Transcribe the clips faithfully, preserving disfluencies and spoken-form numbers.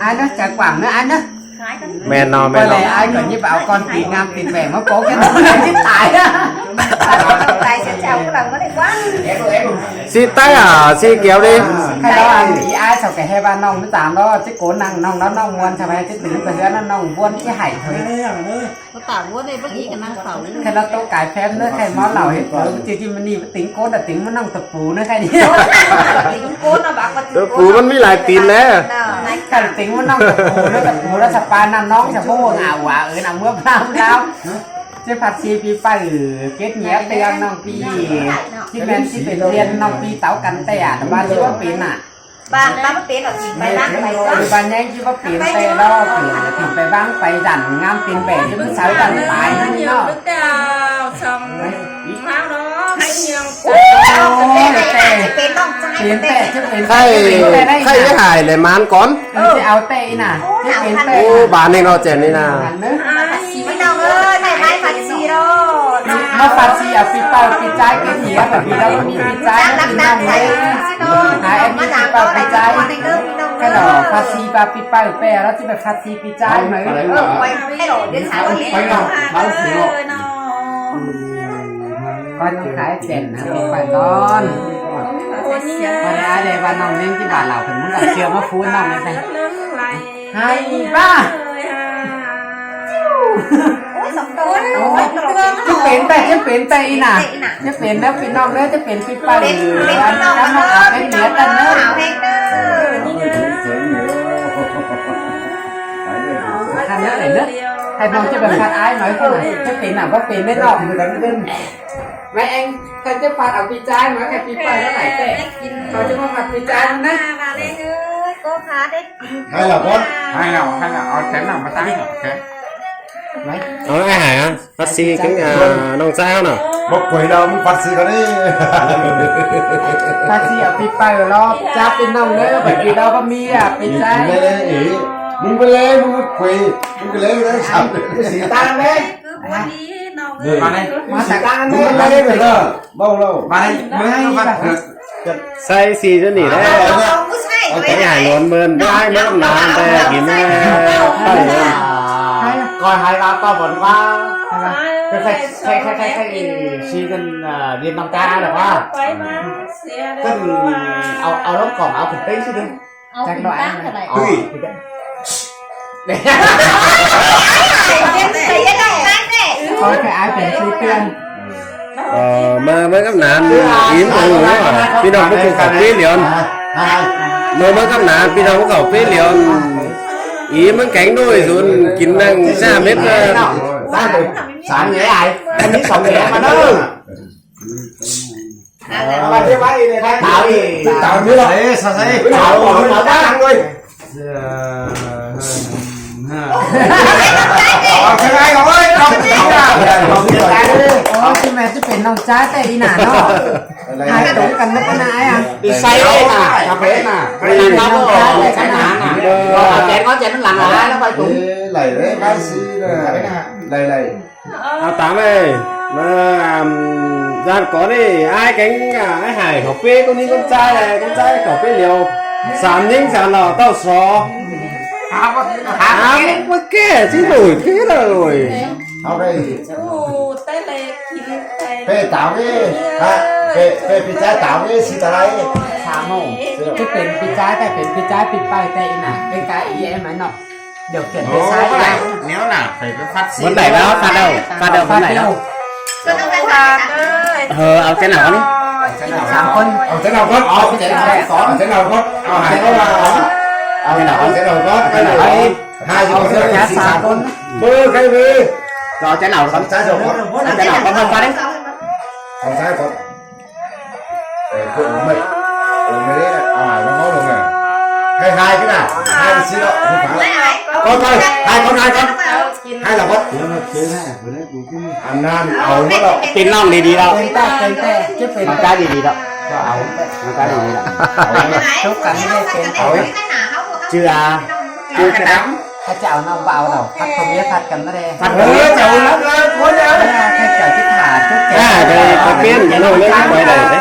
Ai ꞌnớ, chả quảng ꞌnớ ai ꞌnớ. ꞌMen ꞌnọ, ꞌmen ꞌnọ. Ai ꞌcọ ꞌnhíp au ꞌcón pi ꞌngám pi ꞌvẹn ꞌmá pô ken ꞌnớ, ꞌchí tai. Tai sia chao ꞌcọ lăng ꞌmá đảy quảng. ꞌSị tai à, ꞌsị kéo đi. Khay ꞌnớ, ꞌí ai sau kẻ ꞌhế ꞌva ꞌnọng ꞌmí tang ꞌnớ, ꞌchí ꞌcốn ꞌnăng ꞌnọng ꞌnớ, ꞌnọng ꞌmuôn sau ꞌmá ꞌchí tứn ꞌcọ ꞌhứa ꞌnớ, ꞌnọng ꞌmuôn ꞌchí hảy thôi. Khay ꞌnớ ꞌtố cai phép ꞌnớ, khay ꞌmá lảu ꞌhế, ꞌchí ꞌchí ꞌmá ꞌnị ꞌmá tứn ꞌcốn, ta tứn ꞌmá ꞌnọng ta pú ꞌnớ khay đi. Tứn ꞌcốn ꞌnớ bác ꞌva tứn ꞌcốn. Ta pú ꞌmắn ꞌmí lai tin ꞌnớ. Khay tứn ꞌmá ꞌnọng ta pú ꞌnớ, ta pú ꞌnớ, sa ꞌpa ꞌnặn ꞌnọng sa ꞌmá ꞌhuông au ꞌva, ơ, ꞌnặn ꞌmưa ꞌpưa ꞌnọng. ꞌChí ꞌphạt ꞌsị ꞌpi ꞌpay, kết nghĩa ꞌtếng ꞌnọng ꞌpi. ꞌChí ꞌmen ꞌchí pên ꞌliên ꞌnọng ꞌpi táo căn ꞌtẹ, ta ꞌva ꞌchí ꞌva pên ꞌnạ. Ba, ba ꞌmá pên ꞌnọ, pi ꞌpay ꞌváng ꞌpay ꞌnọ. Pi ꞌpay ꞌnhắng ꞌchí ꞌva pên ꞌtẹ ꞌnọ, pi ꞌpay ꞌváng ꞌpay dản ꞌngám pên ꞌvẹn ꞌchí ꞌmá sáư dản pay ꞌnặn ꞌnọ. Ôi, ꞌtẹ, pên ꞌtẹ, ꞌchí pên ꞌtẹ, khay, ꞌchí pên ꞌtẹ ꞌnị khay ꞌnạ. Hái lai ꞌmắn ꞌcón. Ơ, ꞌchí au ꞌtẹ ꞌnị ꞌnạ, ꞌchí pên ꞌtẹ. Ôi, bản ꞌnị ꞌnọ ꞌchẹn ꞌnị ꞌnạ. Hả? Phat ꞌsị ꞌnọng ơi, ꞌmá phat ꞌsị ꞌnọ. ꞌMá phat ꞌsị au pi ꞌpay pi ꞌchái kết nghĩa, ꞌpưa ꞌpi ꞌnọng ꞌmí pi ꞌchái ꞌnớ ꞌpi ꞌnọng ơi. Hả, ꞌmí pi ꞌpay pi ꞌchái. Khay ꞌnớ phat ꞌsị ꞌva pi ꞌpay ꞌpẹ ꞌnớ ꞌchí pên phat ꞌsị pi ꞌchái ꞌmá. Ơ, pay, pay ꞌnọ, phat ꞌsị ꞌnọ. ꞌCọ ꞌnọng khái ꞌchẹn hả, ꞌpi ꞌpay ꞌcón. ꞌCọ ꞌnị ai đảy ꞌva ꞌnọng ꞌnhắng ꞌchí ꞌva lảu, pên ꞌmắn ꞌcọ ꞌchưa ꞌmá phún ꞌnọng ꞌnị. Hả, ꞌva. Ôi, sóng to. Ôi, ꞌchí pên ꞌtẹ, ꞌchí pên ꞌtẹ ꞌnị ꞌnạ. ꞌChí pên ꞌnớ ꞌpi ꞌnọng ꞌnớ, ꞌchí pên pi ꞌpay. Pên, pên ꞌpi ꞌnọng ꞌnớ, ꞌpi ꞌnọng ꞌnớ. Hả, ꞌnớ, ꞌnớ. Hả, ꞌnọng ꞌchí pên phat ai ꞌnọi ꞌcốn ꞌnạ. ꞌChí pên ꞌnạ, báu pên ꞌmá ꞌnọng. ꞌMá eng, khay ꞌchí phat au pi ꞌchái ꞌmá, khay pi ꞌpay ꞌnớ lai ꞌtẹ. ꞌCọ ꞌchí ꞌmá phat pi ꞌchái ꞌnớ. Hái lỏ ꞌcốn. Hái lỏ, hái lỏ, au chén lỏ ꞌmá ꞌtáng lỏ, chén. Au ai hả? Phat ꞌsị kéng, à, ꞌnọng ꞌchái ꞌnớ. Báu quấy đâu, ꞌmắn phat ꞌsị ꞌcọ đi. Phat ꞌsị au pi ꞌpay ꞌló, chả pên ꞌnọng ꞌnớ, báu pi ꞌnọng báu ꞌmí à, pi ꞌchái. Ê, ê, ê, ꞌmắn ꞌcọ ꞌlé, ꞌmắn ꞌcọ quấy, ꞌmắn ꞌcọ ꞌlé, ꞌlé sắp. ꞌSị ꞌtáng ꞌnớ. Ê, ꞌmắn ꞌcọ ꞌlé, ꞌlé, ꞌlé, ꞌlé. Báu ꞌlọ. ꞌMắn ꞌcọ ꞌlé, ꞌlé, ꞌlé. Sai ꞌsị ꞌchớ ꞌnị ꞌlé. Au, au, au, ꞌchí hảư lon ꞌmơn, báu ai ꞌmá ꞌnán ꞌtẹ, kin ꞌmá ꞌpay ꞌnớ. ꞌCọ hảư ꞌva ꞌcọ bón ꞌva. Khay, khay, khay, khay, khay, ꞌsị ꞌcọ, à, điên ꞌnọng ꞌchá lỏ ꞌva. ꞌCọ au, au ꞌlống cỏng au khửn ꞌtếng ꞌsị đin. Chắc ꞌnọi ăn. Ui. Có cái ai pên ꞌsị ꞌtiêng. Ờ, ꞌmá, ꞌmá cắp nản, ím ꞌcọ ꞌnị ꞌnớ, ꞌpi ꞌnọng ꞌmá khảu pí liên. ꞌMá, ꞌmá cắp nản, ꞌpi ꞌnọng ꞌmá khảu pí liên. Ím ꞌmá kéng ꞌnọi dun, kin ꞌnăng sa mết. Sán ꞌnhé ai, ăn ꞌmí song ꞌnhé ꞌmá ꞌnớ. Táo đi. Táo đi. Ê, sao thế? Táo, táo, táo, táo. Ôi, không ai, ôi, không ai. Ôi, ꞌchí ꞌmá ꞌchí pên ꞌnọng ꞌchái ꞌtẹ ꞌnị ꞌnạ ꞌnớ. Hai tố căn ꞌnớ ꞌcọ ꞌnạ ai à. Đi say đấy à, cà phê à. Pên ꞌnọng ꞌchái ꞌtẹ ꞌnị ꞌnạ. Ờ, chén có chén lắng ai nó phải túng. Ê, đảy đấy, bác sĩ là đảy đảy. Au táng ơi, ꞌmá, ăm, ꞌdọn ꞌcọ ꞌnị, ai kéng, à, ai hảư khảu pí ꞌcốn ꞌnị ꞌcốn ꞌchái ꞌnị, ꞌcốn ꞌchái khảu pí liêu. Sam ꞌnhính sam lỏ ꞌtạu so. Hả, hả, hả, ꞌmá ké, ꞌchí ꞌlội, ké ꞌlội. Au đây. Pê táo ké, hả, pê, pê pi ꞌchái táo ké, ꞌsị ta lai. Sam ꞌnớ. ꞌChí pên pi ꞌchái, ꞌchí pên pi ꞌchái, pi ꞌpay ꞌtẹ ꞌnị ꞌnạ, pi ꞌchái ꞌí em ꞌnị ꞌnớ. Điều kiện ꞌviạk sai ꞌnị. Nếu là phải có phát sinh. Muốn đảy báo phát đâu? Phát đâu, muốn đảy đâu? Ờ, au chén nào con đi? Sam ꞌcốn. Au chén nào con? Au chén nào con? Au chén nào con? Au chén nào con? Hai chén nào con? Hai chén nào con? Bơ, cái gì? Rồi, chén nào con? Chén nào con? Con đi. Con trai con. Ê, con uống mệt. Uống mệt đấy, à, nó ngon rồi nè. Hai, hai cái nào? Hai cái xí đó, không phải. Con ơi, hai con, hai con. Hai là con. Ăn nan, áo mất rồi. Pên ꞌnọng đi đi đó. Pên ta, pên ta, chứ pên ta đi đi đó. Có áo. Nó cái đi đi đó. Áo mất. Chốt cắn cái pên áo. Chưa à? Chưa cái đắng. Hả, chảo nào vào đâu? Phát không biết, phát cắn nó đi. Phát không biết. Ơ, chảo lắm rồi, cuốn ra. Ơ, cái chảo chứ thả, chứ chảo. À, đây, có pên, nó lấy cái quay này đấy.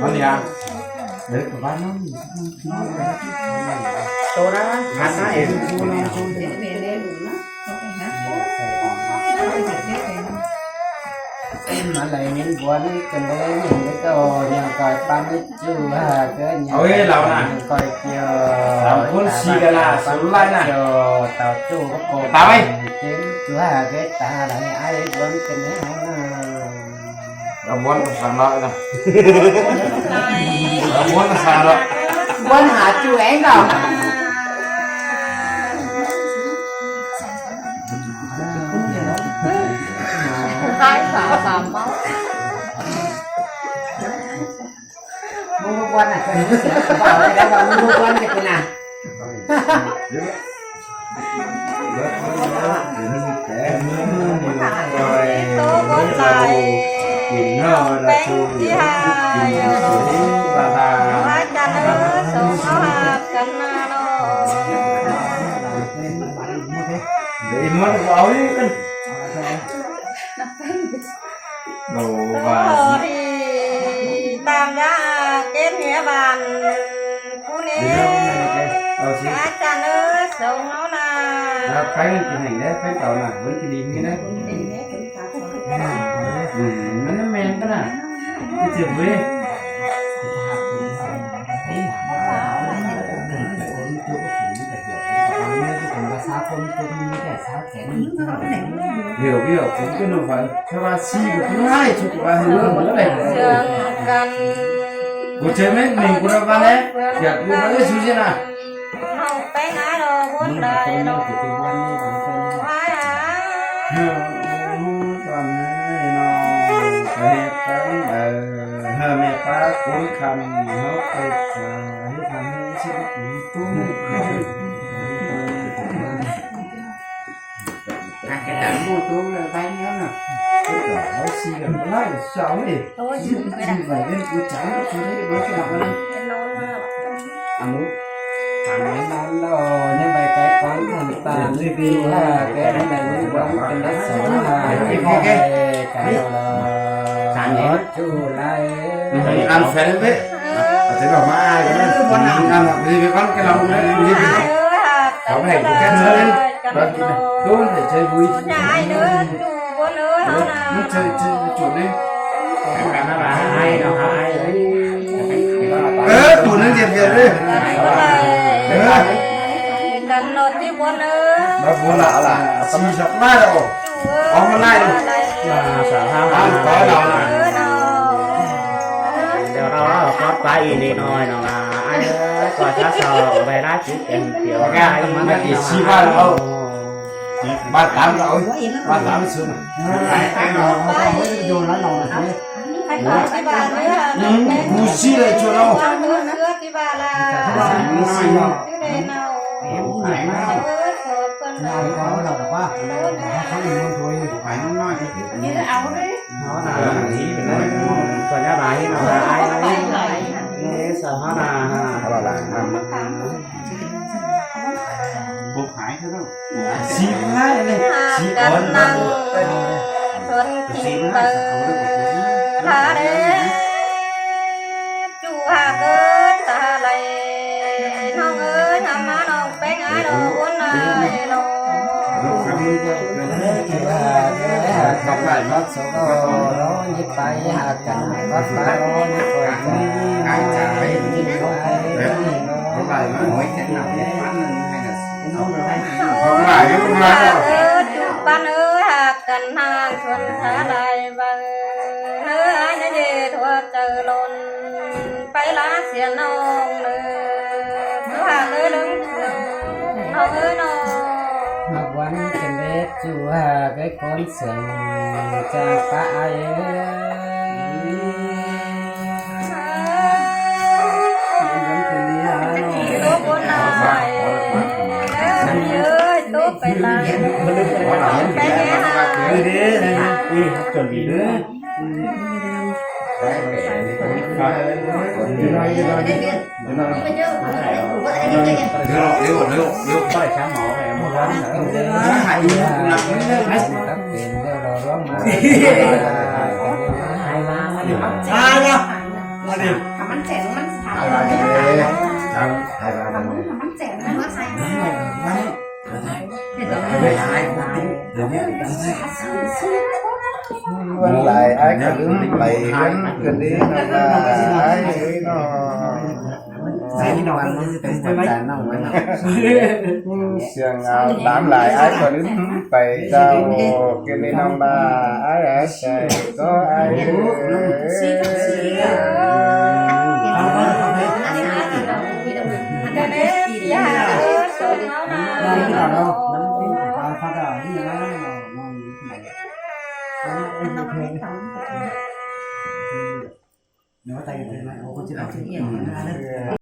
Nó đi à? Đấy, của bác nó. Tô đó, ăn nó em. Nó lại miếng buôn, cần đấy, nhìn cái tô, nhìn coi ba mươi. Ôi, lâu nè. Làm cuốn xì gà là số lai nè. Tao ơi. Làm cuốn sang đó nè. Làm cuốn sang đó. Cuốn hả chú én đâu? Hai xả xả máu. Mông mông quan à, quan à, quan à, quan à, quan à, quan à. Bánh thứ hai. Ba ba. Ba chân ơ, sống nó hạt chân nó. Để món áo đi cân. Đồ và thì tam gia kết nghĩa bàn. Phú Nê. Ờ, xí. Cá chăn ơ, sống nó là. À, phanh cái hành đấy, phanh tàu là, vẫn cái đi như đấy. Ừ, nó, nó men cái nào. Cái chuyện với. Hiểu, hiểu, cũng cái nó phải theo ba si của thứ hai, chứ của ba hứa nữa này. Sương cần. Của chế mấy mình của nó ba đấy, việc của ba đấy xíu chứ nào. Hồng Péng ai đồ buôn đời đồ. Ai à. Hơ, con ơi, nó, cái hết tấm, ờ, hơ, mẹ ba cũng khăn, nó cái, ờ, hết thằng nó sẽ bắt chúng tôi. Cái đám mô tô là vay nhớ nè. Cái đó nó xì là nó nói là sao ấy. Tôi xì, xì vậy nên tôi chán nó không thấy nó cái mặt nó. Ăn uống. Ăn uống ăn lo, nhưng mà cái quán thần tàn như kia, cái này là những quán trên đất sống là cái đó là. Sẵn nhé. Chú lại. Ăn phép đấy. Ở trên đó mà ai cái đấy. Ăn là đi với con cái lòng đấy. Đi với con. Không phải cái cái đấy. Con đi. Tôi phải chơi vui. Nó chơi, chơi chuột đi. Ơ, tụi nó Việt Việt đi. Ơ. Nó buôn lạ là xì sọc lai đâu. Có mà lai đâu. Ăn có đâu. Điều đó có phải đi nói nó là ai có chắc sao về đó chỉ tiền tiểu cái mà chỉ xì ba đâu. Ba tám rồi, ba tám xưa mà. Cú xí lại chua đâu. Nó là gì phải nói. Còn nhà bà ấy nó là ai nói. Nghe sao hả nè. Nó là làm. Không phải thế đâu. Xí quá này, xí ớn lắm. Tuần thìn tơ tha đế. Chú Hà cơn ta lạy. Nong ơi, hăm má nong Péng ai đồ buôn ai lô. Không phải nó số đó, nó như phải Hà Cảnh, nó phải nó như phải. Ai chả phải. Không phải nó. Không phải, không phải. Ơ, chú Păn ơi, hạt cắn hàng xuân thả lại vàng. Hơ, ai nhớ về thua chờ lộn, phải lá xiên nông nơ. Chú hạt ơi, lưng nông, nông ơi, nông. Mà quán trên bếp chú hạt cái con sẻng cha pa ai ơi. Chuẩn bị nữa. Mắn chẻn mắn thả. Ai ba ai ba. Mắn chẻn mắn thả. Ôn lai ai ꞌcọ ꞌlứm pay ꞌcứn ꞌcứn đi ꞌnọng ꞌla ai ới ꞌnọ. Siêng ao tám lai ai ꞌcọ ꞌlứm pay chảu ꞌcứn đi ꞌnọng ꞌla ai ai sai ꞌcọ ai ới.